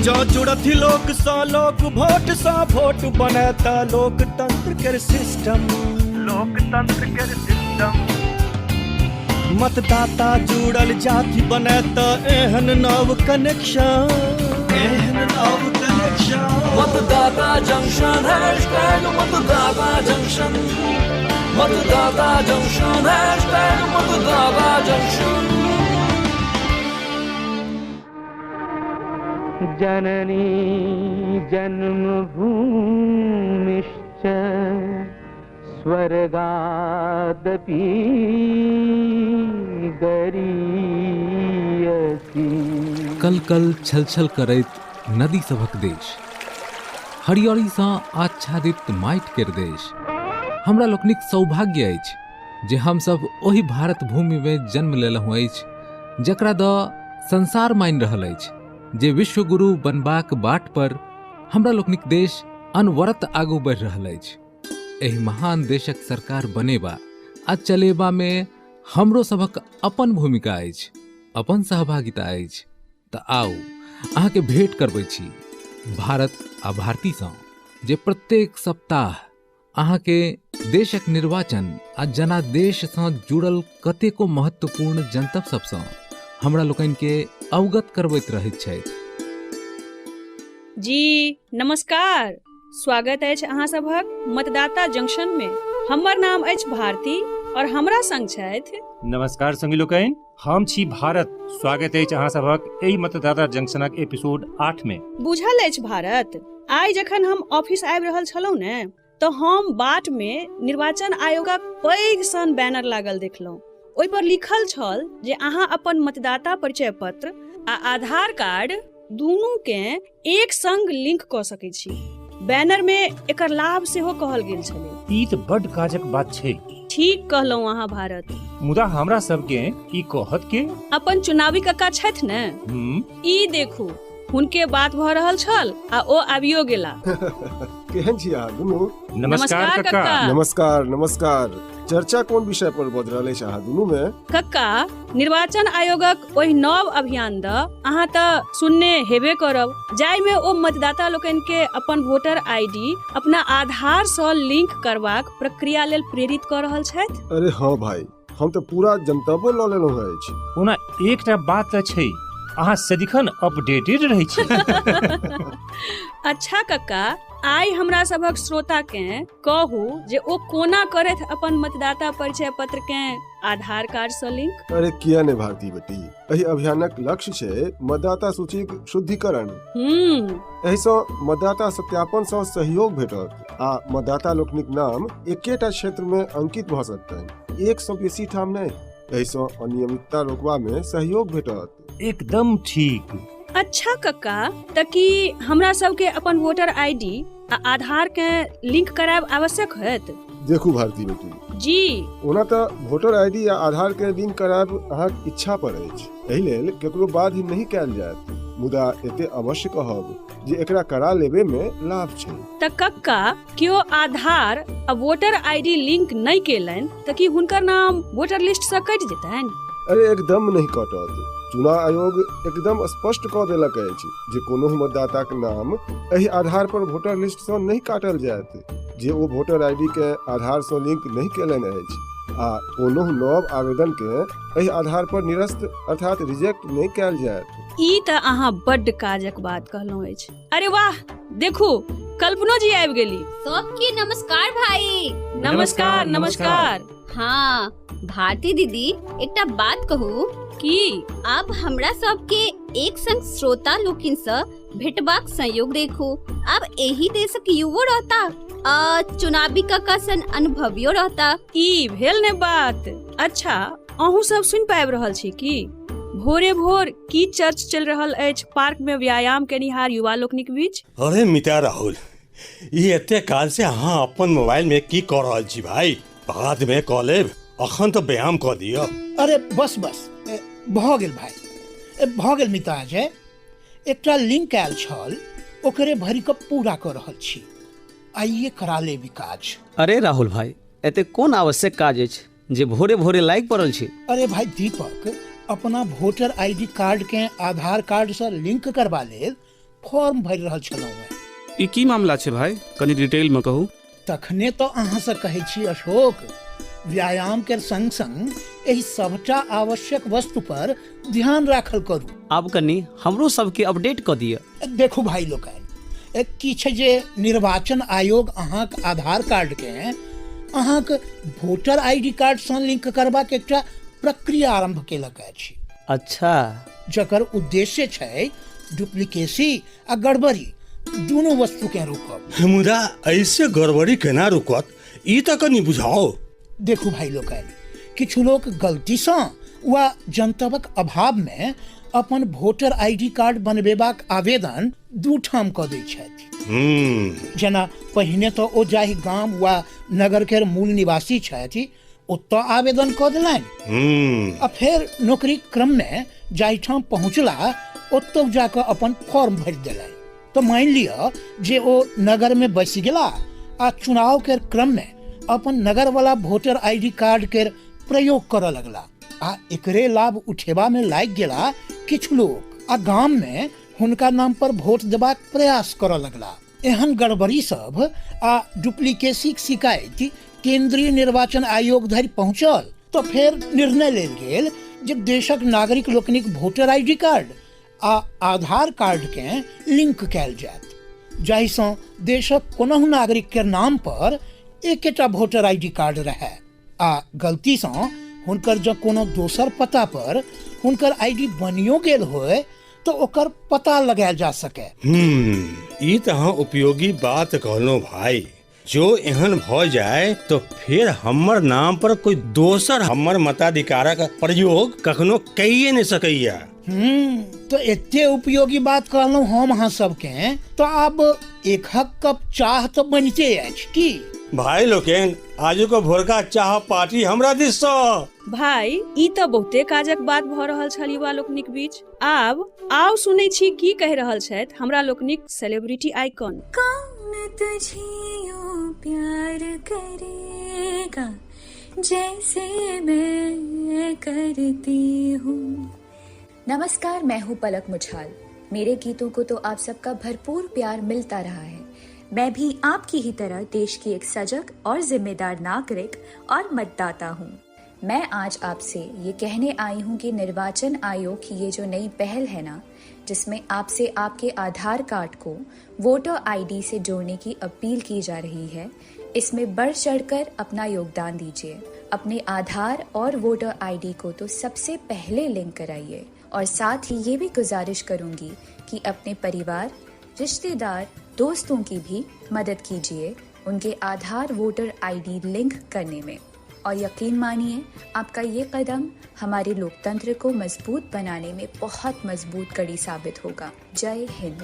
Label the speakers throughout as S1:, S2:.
S1: जँ जुड़थि लोक सँ लोक, वोट सँ वोट बनत लोकतंत्र केर सिस्टम। लोकतंत्र केर सिस्टम। मतदाता जुड़ल जाति बनत एहन नव कनेक्शन, एहन नव कनेक्शन। मतदाता जंक्शन हैशटैग मतदाता जंक्शन, मतदाता जंक्शन हैशटैग मतदाता जंक्शन।
S2: जननी जन्मभूमिश्च स्वर्गादपि गरीयसी।
S3: कल कल छल छल करैत नदी सभक देश, हरियरी सँ आच्छादित माटि केर देश। हमरा लोकनिक सौभाग्य अछि जे हमसभ ओहि भारत भूमि में जन्म लेलहुँ अछि जकरा द संसार मानि रहल अछि जे विश्वगुरु बनबाक बाट पर हमरा लोकनिक देश अनवरत आगू बढ़ि रहल अछि। एहि महान देशक सरकार बनेबा आ चलेबा में हमरो सभक अपन भूमिका अछि, अपन सहभागिता अछि। तऽ आउ अहाँके भेंट करबै छी भारत आ भारती सँ, जे प्रत्येक सप्ताह अहाँके देशक निर्वाचन आ जनादेश सँ जुड़ल कतेको महत्वपूर्ण जनतब सबसँ हमरा लोकनि के अवगत करबैत रहैत छथि।
S4: जी नमस्कार, स्वागत अछि अहाँ सभक मतदाता जंक्शन में। हमर नाम अछि भारती और हमरा संग छथि।
S5: नमस्कार संगी लोकनि, हम छी भारत। स्वागत अछि अहाँ सभक एहि मतदाता जंक्शनक एपिसोड 8 में।
S4: बुझल अछि भारत, आइ जखन हम ऑफिस आबि रहल छलहुँ ने तऽ हम बाट में निर्वाचन आयोगक पैघ सन बैनर लागल देखलहुँ। ओहि पर लिखल छल जे अहाँ अपन मतदाता परिचय पत्र आ आधार कार्ड दुनू के एक संग लिंक कऽ सकै छी। बैनर में एकर लाभ सेहो कहल गेल छलै।
S5: ई तऽ बड्ड काजक बात छै।
S4: ठीक कहलहुँ अहाँ भारत।
S5: मुदा हमरा सबके ई कहत के?
S4: अपन चुनावी कक्का छथि ने। ई देखू, हुनके बात भऽ रहल छल आ ओ आबियो गेला।
S6: केहन छी अहाँ दुनू?
S5: नमस्कार कक्का।
S6: नमस्कार नमस्कार। चर्चा कोन विषय पर बज रहल अछि अहाँ दुनू में?
S4: कक्का, निर्वाचन आयोगक ओहि नव अभियान द अहाँ तऽ सुनने हेबे करब, जाहिमे ओ मतदाता लोकनि के अपन वोटर आईडी अपना आधार सँ लिंक करबाक प्रक्रिया लेल प्रेरित कऽ रहल छथि।
S6: अरे हाँ भाई, हम तऽ पूरा जनतबो लऽ लेलहुँ अछि।
S5: ओना एकटा बात तऽ छै, अहाँ सदिखन अपडेटेड रहै छी।
S4: अच्छा कक्का, आइ हमरा सभक श्रोता के कहू जे ओ कोना करथि अपन मतदाता परिचय पत्र के आधार कार्ड सँ लिंक।
S6: अरे किया ने भारती बेटी, एहि अभियानक लक्ष्य छै मतदाता सूचीक शुद्धिकरण। एहि सँ मतदाता सत्यापन सँ सहयोग भेटत आ मतदाता लोकनिक नाम एकेटा क्षेत्र में अंकित भऽ सकतनि, एक सँ बेसी ठाम नहि। एहि सँ अनियमितता रोकबा में सहयोग भेटत।
S5: एकदम ठीक।
S4: अच्छा कक्का, तऽ की हमरा सबके अपन वोटर आईडी आ आधार के लिंक करायब आवश्यक होयत?
S6: देखू भारती बेटी
S4: जी,
S6: ओना तऽ वोटर आईडी आ आधार के लिंक करायब अहाँक इच्छा पर अछि, एहि लेल केकरो बाध्य नहि कयल जायत, मुदा एते अवश्य कहब जे एकरा करा लेबे में लाभ छै।
S4: तऽ कक्का, केओ आधार आ वोटर आईडी लिंक नहि केलनि तऽ की हुनकर नाम वोटर लिस्ट सँ कटि जेतनि?
S6: अरे एकदम नहि कटत। चुनाव आयोग एकदम स्पष्ट कऽ देलक अछि जे कोनो मतदाताक नाम एहि आधार पर वोटर लिस्ट सँ नहि काटल जायत जे ओ वोटर आईडी के आधार सँ लिंक नहि केलनि अछि, आ कोनो नव आवेदन के एहि आधार पर निरस्त अर्थात रिजेक्ट नहि कयल जायत।
S4: ई तऽ अहाँ बड्ड काजक बात कहलहुँ अछि। अरे वाह, देखू कल्पनो जी आबि गेली।
S7: सबके नमस्कार भाई।
S4: नमस्कार नमस्कार।
S7: हाँ भारती दीदी, एकटा बात कहू।
S4: की?
S7: आब हमरा सबके एक संग श्रोता लोकिन सँ भेटबाक संयोग देखू। आब एहि देशक युवो रहता आ चुनावी कक्का सन अनुभवियो रहता।
S4: ई भेल ने बात। अच्छा, अहूँ सब सुनि पाबि रहल छी की भोरे भोर की चर्च चलि रहल अछि पार्क में व्यायाम केनिहार युवा लोकनिक बीच?
S8: अरे मिता राहुल, ई एते काल से अहाँ अपन मोबाइल में की कऽ रहल छी भाई? बाद में कऽ लेब, अखन तऽ व्यायाम कऽ दिअ।
S9: अरे बस बस, भऽ गेल भाई, भऽ गेल मिता अजय। एकटा लिंक आयल छल, ओकरे भरि कऽ पूरा कऽ रहल छी। आइए करा लेब ई काज।
S10: अरे राहुल भाई, एते कोन आवश्यक काज अछि जे भोरे भोरे लागि पड़ल छी?
S9: अरे भाई दीपक, अपना वोटर आईडी कार्ड के आधार कार्ड से लिंक करबा लेल फॉर्म भरि रहल छलहुँ हेँ।
S11: ई की मामला छै भाई, कनि डिटेल मे कहू।
S9: तखने तऽ अहाँसँ कहै छी अशोक, व्यायाम के संग संग एहि सभटा आवश्यक वस्तु पर ध्यान राखल करू।
S10: आब कनि हमरो सबके अपडेट कऽ दिअ।
S9: देखू भाई लोकनि, की छै जे निर्वाचन आयोग अहाँक आधार कार्ड के अहाँक वोटर आईडी कार्ड सँ लिंक करबाक एकटा प्रक्रिया आरंभ केलक अछि।
S10: अच्छा।
S9: जकर उद्देश्य छै डुप्लीकेसी आ गड़बड़ी दुनू वस्तु के रोकब।
S8: मुदा ऐसे गड़बड़ी केना रुकत, ई तऽ कनि बुझाओ।
S9: देखू भाई लोकनि, किछु लोक गलतीसँ वा जनतबक अभावमे अपन वोटर आईडी कार्ड बनबेबाक आवेदन दू ठाम कऽ दै छथि। जेना पहिने तऽ ओ जाहि गाम वा नगर केर मूल निवासी छथि ओतऽ आवेदन कऽ देलनि आ फेर नौकरीक क्रममे जाहिठाम पहुँचला ओतऽ जाकऽ अपन फॉर्म भरि देलनि। तऽ मानि लिअ जे ओ नगरमे बसि गेला आ चुनाव केर क्रममे अपन नगरवला वोटर आईडी कार्ड केर प्रयोग करऽ लगला आ एकरे लाभ उठेबामे लागि गेला किछु लोक आ गाममे हुनका नाम पर वोट देबाक प्रयास करऽ लगला। एहन गड़बड़ी सब आ डुप्लीकेसीक शिकायत केंद्रीय निर्वाचन आयोग धरि पहुंचल तऽ फेर निर्णय लेल गेल जे देशक नागरिक लोकनिक वोटर आईडी कार्ड आ आधार कार्ड के लिंक कयल जायत, जाहिसँ देशक कोनहु नागरिक के नाम पर एकेटा वोटर आईडी कार्ड रहय आ गलतीसँ हुनकर जँ कोनो दोसर पता पर हुनकर आईडी बनियो गेल होय तऽ ओकर पता लगायल जा सके।
S8: ई तऽ अहाँ उपयोगी बात कहलहुँ भाई। जो एहन भऽ जाय तो फेर हमर नाम पर कोई दोसर हमर मताधिकारक प्रयोग कखनो कइए नहि सकैया।
S9: तो एते उपयोगी बात कहलहुँ हम अहाँ सबके, तो आब एकहक कप चाह तऽ बनिते अछि की?
S8: भाई लोकनि, आजुक भोरका चाह पार्टी हमरा दिस सँ।
S4: भाई, ई तऽ बहुते काजक बात भऽ रहल छल युवा लोकनिक बीच। आब आउ सुनै छी की कहि रहल छथि हमरा लोकनिक सेलिब्रिटी आइकॉन।
S12: कौन तुझे यूं प्यार करेगा जैसे मैं करती हूँ।
S13: नमस्कार, मैं हूँ पलक मुछाल। मेरे गीतों को तो आप सबका भरपूर प्यार मिलता रहा है। मैं भी आपकी ही तरह देश की एक सजग और जिम्मेदार नागरिक और मतदाता हूँ। मैं आज आपसे ये कहने आई हूँ कि निर्वाचन आयोग की ये जो नई पहल है ना, जिसमें आपसे आपके आधार कार्ड को वोटर आईडी से जोड़ने की अपील की जा रही है, इसमें बढ़ चढ़कर अपना योगदान दीजिए। अपने आधार और वोटर आईडी को तो सबसे पहले लिंक कराइए और साथ ही ये भी गुजारिश करूंगी कि अपने परिवार, रिश्तेदार, दोस्तों की भी मदद कीजिए उनके आधार वोटर आईडी लिंक करने में। और यकीन मानिए, आपका ये कदम हमारे लोकतंत्र को मजबूत बनाने में बहुत मजबूत कड़ी साबित होगा। जय हिंद।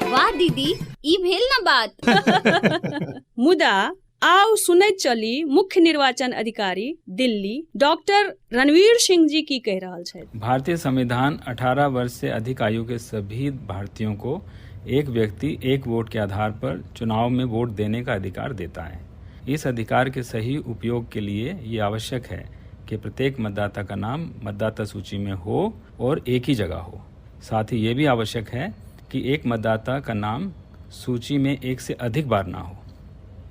S7: वाह दीदी, ई भेल ना बात।
S4: मुदा आउ सुनैत चली मुख्य निर्वाचन अधिकारी दिल्ली डॉक्टर रणवीर सिंह जी की कहि रहल छथि।
S14: भारतीय संविधान 18 वर्ष से अधिक आयु के सभी भारतीयों को एक व्यक्ति एक वोट के आधार पर चुनाव में वोट देने का अधिकार देता है। इस अधिकार के सही उपयोग के लिए ये आवश्यक है कि प्रत्येक मतदाता का नाम मतदाता सूची में हो और एक ही जगह हो। साथ ही ये भी आवश्यक है कि एक मतदाता का नाम सूची में एक से अधिक बार ना हो।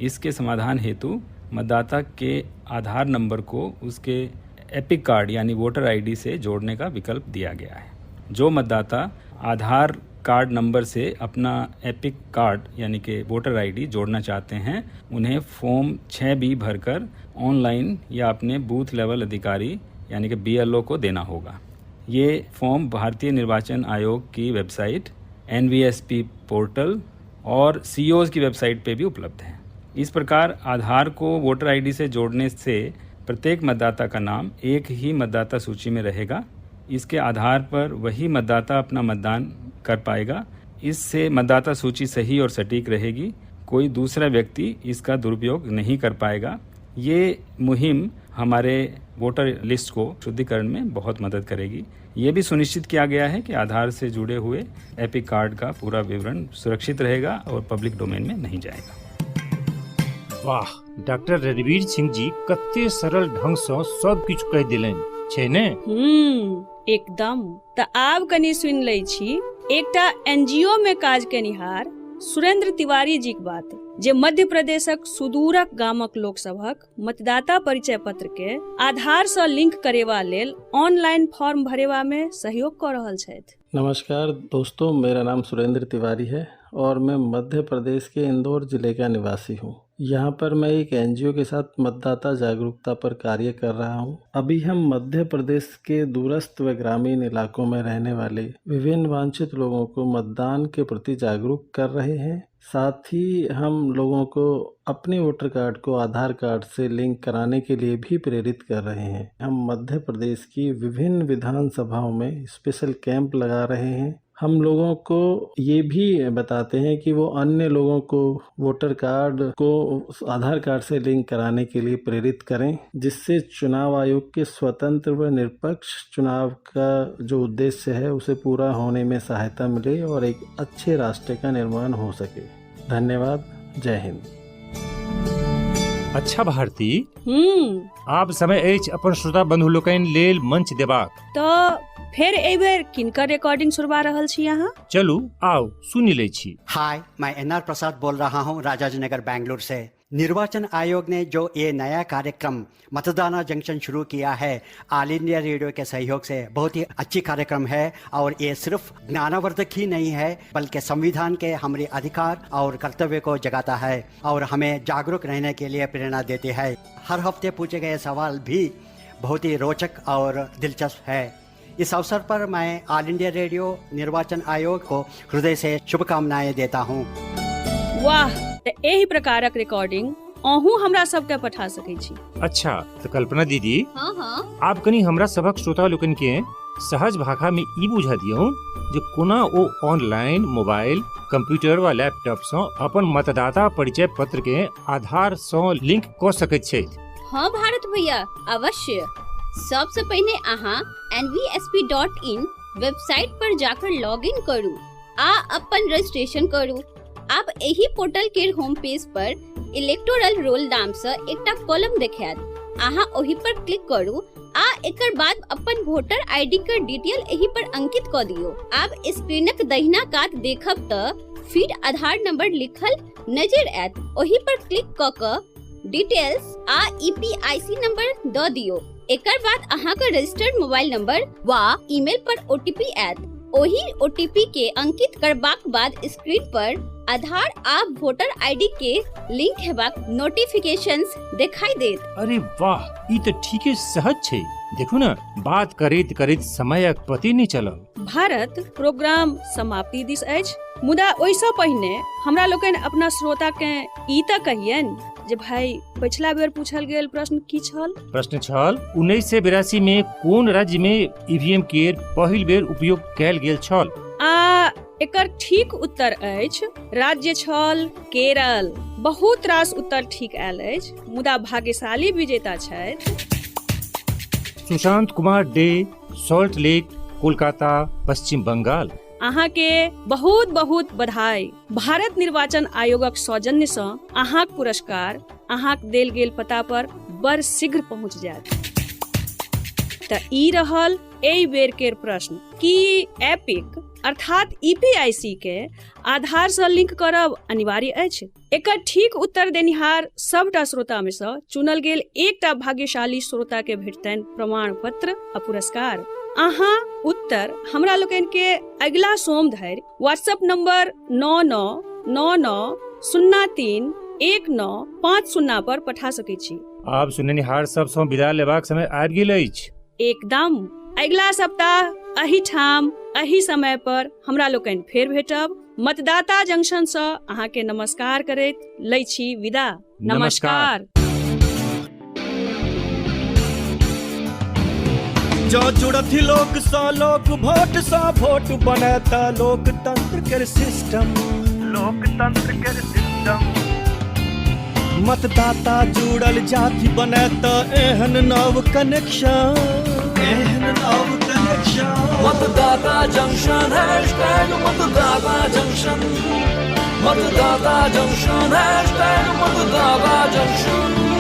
S14: इसके समाधान हेतु मतदाता के आधार नंबर को उसके एपिक कार्ड यानी वोटर आईडी से जोड़ने का विकल्प दिया गया है। जो मतदाता आधार कार्ड नंबर से अपना एपिक कार्ड यानी कि वोटर आईडी जोड़ना चाहते हैं, उन्हें फॉर्म 6B भरकर ऑनलाइन या अपने बूथ लेवल अधिकारी यानी कि BLO को देना होगा। ये फॉर्म भारतीय निर्वाचन आयोग की वेबसाइट, NVSP portal और COs की वेबसाइट पे भी उपलब्ध है। इस प्रकार आधार को वोटर आईडी से जोड़ने से प्रत्येक मतदाता का नाम एक ही मतदाता सूची में रहेगा। इसके आधार पर वही मतदाता अपना मतदान कर पाएगा। इससे मतदाता सूची सही और सटीक रहेगी, कोई दूसरा व्यक्ति इसका दुरुपयोग नहीं कर पाएगा। ये मुहिम हमारे वोटर लिस्ट को शुद्धिकरण में बहुत मदद करेगी। ये भी सुनिश्चित किया गया है कि आधार से जुड़े हुए एपिक कार्ड का पूरा विवरण सुरक्षित रहेगा और पब्लिक डोमेन में नहीं जाएगा।
S5: वाह, डॉक्टर रणवीर सिंह जी कते सरल ढंग सँ सब किछु कहि देलनि। छै ने?
S4: एकदम। तऽ आब कनि सुनि लै छी एकटा एनजीओ में काज केनिहार सुरेंद्र तिवारी जीक बात, जे मध्य प्रदेशक सुदूरक गामक लोक सभक मतदाता परिचय पत्र के आधार सँ लिंक करेबा लेल ऑनलाइन फॉर्म भरेबा में सहयोग कऽ रहल छथि।
S15: नमस्कार दोस्तों, मेरा नाम सुरेंद्र तिवारी है और मैं मध्य प्रदेश के इंदौर जिले का निवासी हूँ। यहाँ पर मैं एक एनजीओ के साथ मतदाता जागरूकता पर कार्य कर रहा हूँ। अभी हम मध्य प्रदेश के दूरस्थ व ग्रामीण इलाकों में रहने वाले विभिन्न वांछित लोगों को मतदान के प्रति जागरूक कर रहे हैं। साथ ही हम लोगों को अपने वोटर कार्ड को आधार कार्ड से लिंक कराने के लिए भी प्रेरित कर रहे हैं। हम मध्य प्रदेश की विभिन्न विधानसभाओं में स्पेशल कैंप लगा रहे हैं। हम लोगों को ये भी बताते हैं कि वो अन्य लोगों को वोटर कार्ड को आधार कार्ड से लिंक कराने के लिए प्रेरित करें, जिससे चुनाव आयोग के स्वतंत्र व निरपक्ष चुनाव का जो उद्देश्य है उसे पूरा होने में सहायता मिले और एक अच्छे राष्ट्र का निर्माण हो सके। धन्यवाद। जय हिंद।
S5: अच्छा भारती, आब समय अछि अपन श्रोता बंधु लोकनि लेल मंच देबाक।
S4: तऽ फेर एहि बेर किनकर रिकॉर्डिंग सुनबा रहल छी अहाँ?
S5: चलू आउ सुनि लै छी।
S16: हाय, मैं एनआर प्रसाद बोल रहा हूँ, राजाजीनगर बेंगलुरु से। निर्वाचन आयोग ने जो ये नया कार्यक्रम मतदाता जंक्शन शुरू किया है ऑल इंडिया रेडियो के सहयोग से, बहुत ही अच्छी कार्यक्रम है और ये सिर्फ ज्ञानवर्धक ही नहीं है बल्कि संविधान के हमारे अधिकार और कर्तव्य को जगाता है और हमें जागरूक रहने के लिए प्रेरणा देते हैं। हर हफ्ते पूछे गए सवाल भी बहुत ही रोचक और दिलचस्प है। इस अवसर पर मैं ऑल इंडिया रेडियो निर्वाचन आयोग को हृदय से शुभकामनाएं देता हूँ।
S4: वाह, तऽ एहि प्रकारक रिकॉर्डिंग अहूँ हमरा सबके पठा सकै छी।
S5: अच्छा तऽ कल्पना दीदी,
S7: हाँ हाँ,
S5: आब कनि हमरा सभक श्रोता लोकनि के सहज भाषा में ई बुझा दियौ जे कोना ओ ऑनलाइन मोबाइल, कंप्यूटर वा लैपटॉप सँ अपन मतदाता परिचय पत्र के आधार सँ लिंक कऽ सकैत छथि।
S7: हाँ भारत भैया, अवश्य। सबसे पहिने अहाँ nvsp.in website पर जाकर लॉग इन करू आ अपन रजिस्ट्रेशन करू। आब एहि पोर्टल के होम पेज पर इलेक्टोरल रोल नाम से एकटा कॉलम देखायत। अहाँ ओहि पर क्लिक करू आ एकर बाद अपन वोटर आईडी के डिटेल एहि पर अंकित क दियौ। आब स्क्रीनक दहिना कात देखब त फीड आधार नंबर लिखल नजर आयत। ओहि पर क्लिक क क डिटेल्स आ ईपीआईसी नंबर द दियौ। एकर बाद अहाँके रजिस्टर्ड मोबाइल नंबर वा ईमेल पर ओटीपी आयत। ओहि ओटीपी के अंकित करबाक बाद स्क्रीन पर आधार आ वोटर आईडी के लिंक हेबाक नोटिफिकेशंस देखाई देत।
S5: अरे वाह, ई तऽ ठीके सहज छै। देखू ने, बात करैत करैत समयक पते नहि चलल।
S4: भारत प्रोग्राम समाप्ति दिस अछि, मुदा ओहिसँ पहिने हमरा लोकनि अपना श्रोता के ई तऽ कहियनि जे भाई पछिला बेर पूछल गेल प्रश्न की छल?
S5: प्रश्न छल 1982 में कोन राज्य में ईवीएम के पहिल बेर उपयोग कयल गेल छल?
S4: आ एकर ठीक उत्तर अछि राज्य छल केरल। बहुत रास उत्तर ठीक आयल अछि, मुदा भाग्यशाली विजेता छथि
S5: Sushant Kumar Dey, Salt Lake, Kolkata, Paschim Bangal.
S4: अहाँ के बहुत बहुत बधाई। भारत निर्वाचन आयोगक सौजन्य सँ अहाँक पुरस्कार अहाँक देल गेल पता पर बड़ शीघ्र पहुँच जायत। तऽ ई रहल एहि बेर केर प्रश्न कि एपिक अर्थात ईपीआईसी के आधार सँ लिंक करब अनिवार्य अछि? एकर ठीक उत्तर देनिहार सबटा श्रोता में सँ चुनल गेल एकटा भाग्यशाली श्रोता के भेटतनि प्रमाण पत्र आ पुरस्कार। अहाँ उत्तर हमरा लोकनि के अगिला सोम धरि व्हाट्सएप नंबर 9 9 9 9 0 3 1 9 5 0 पर पठा सकै छी।
S5: आब सुननिहार सब सँ विदा लेबाक समय आबि गेल अछि।
S4: एकदम। अगिला सप्ताह एहि ठाम एहि समय पर हमरा लोकनि फेर भेटब। मतदाता जंक्शन सँ अहाँ के नमस्कार करैत लै छी विदा। नमस्कार।
S1: जँ जुड़थि लोक सँ लोक, वोट सँ वोट बनत लोकतंत्र केर सिस्टम। लोकतंत्र केर सिस्टम। मतदाता जुड़ल जाति बनत एहन नव कनेक्शन, एहन नव कनेक्शन।
S17: मतदाता जंक्शन हैशटैग मतदाता जंक्शन, मतदाता जंक्शन हैशटैग मतदाता जंक्शन।